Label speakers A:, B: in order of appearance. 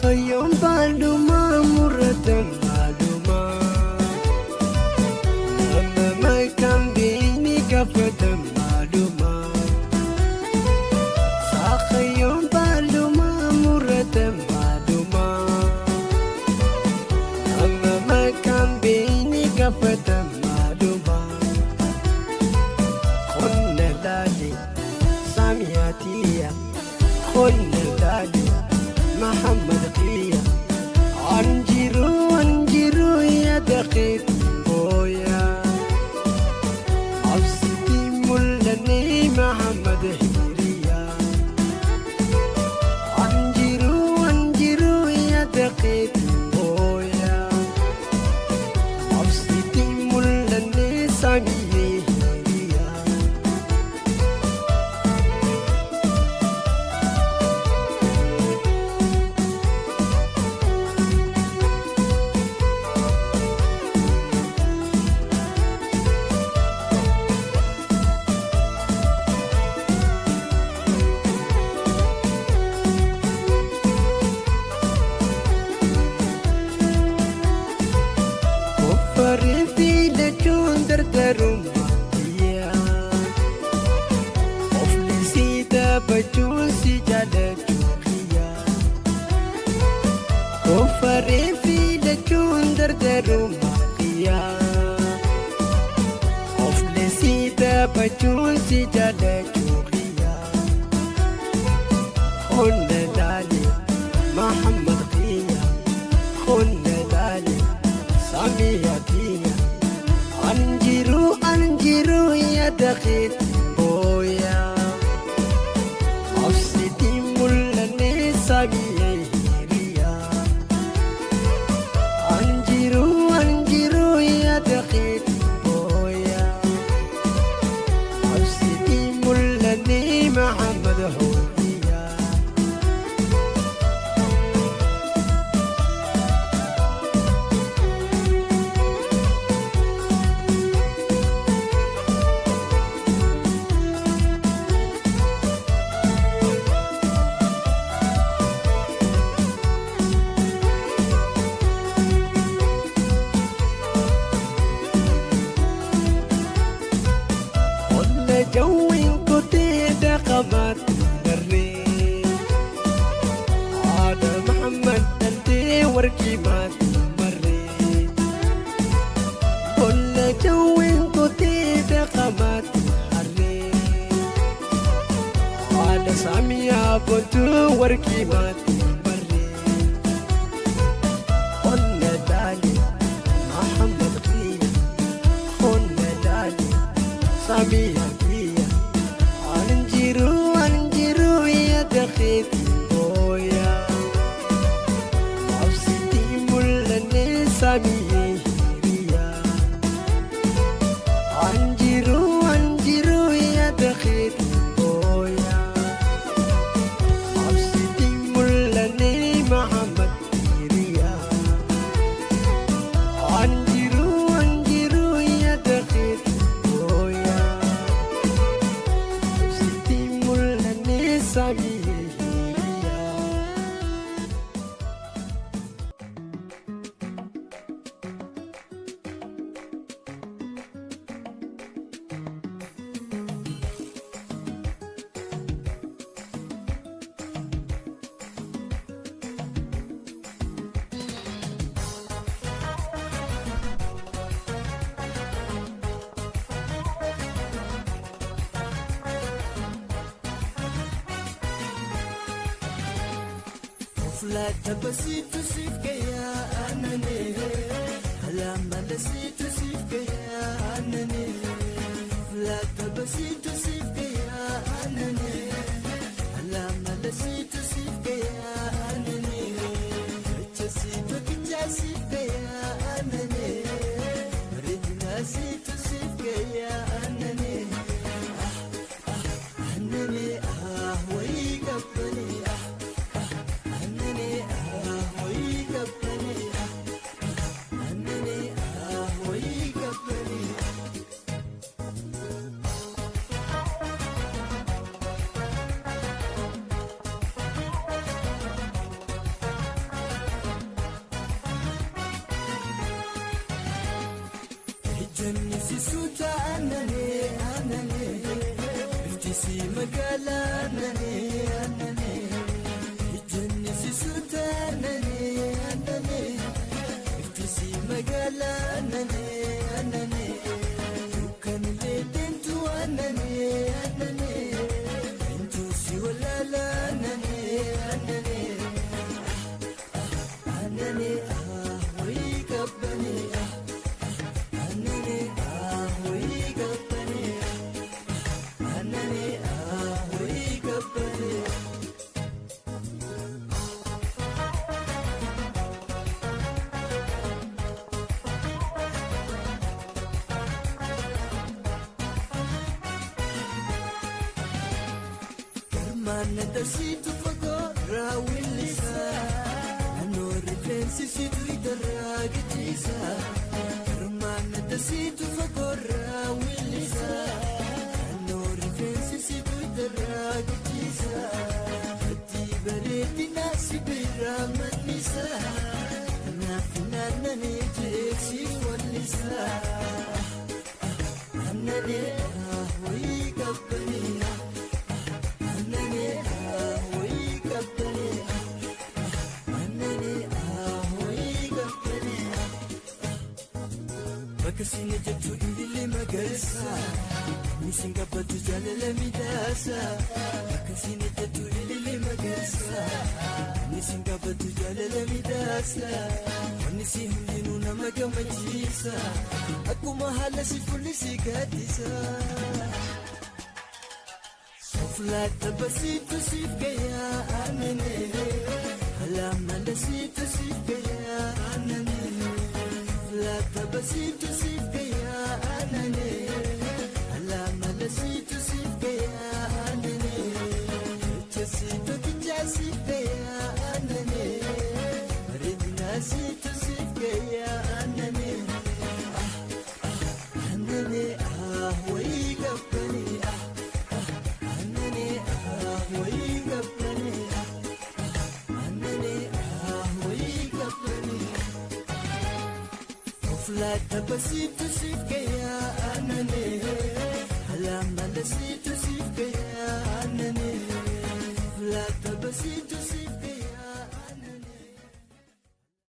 A: خيوم بالدما مرتم بالدما أما ما كان بيني كفتم بالدما ساخيوم بالدما مرتم بالدما أما ما كان بيني كفتم بالدما خن دالي سامياتيا خن دالي محمد قيا عنجرو عنجرو يا دقيق بويا عبستي ملني محمد هيريا عنجرو عنجرو يا دقيق بويا عبستي ملني سامي هيريا Ijjanni si suuta aananee aananee bifti si magaala aananee aananee ijjanni si suuta aananee aananee bifti si magaala aananee aananee dukkanillee deemtu aananee aananee intu si walaala aananee aananee aananee wayii qabbanee. Darsiitu fagoo raawwilisa naannoo rifeensi situ idarraa gachiisa. Hirmaana darsiitu fagoo raawwilisa naannoo rifeensi situ idarraa gachiisa. Fatii bareedina si biraa mannisa kanaaf naannanii jeeksi wallisa. Naannanii wayii qabanii. Akkasiin jechuun ilillee magariisa Misiin gabbatu jaalala miidhagsa. Akkasiin jechuun ilillee magariisa Misiin gabbatu jaalala miidhagsa. Wanni si hundinuu nama gammachiisa akkuma haala si fuulli si gaddisa. Oflaata basiitu siif gayyaa aananee alaamala siitu siif gayyaa aananee. Laata basiitu siif gayyaa aananee alaamala siitu siif gayyaa aananee jecha siitu kichaa siif gayyaa aananee bareedina siitu siif gayyaa aananee aananee wayii qabbanee aananee wayii qabbanee aananee wayii qabbanee. Laata basiitu siif gayyaa aananee alaamala siitu siif gayyaa.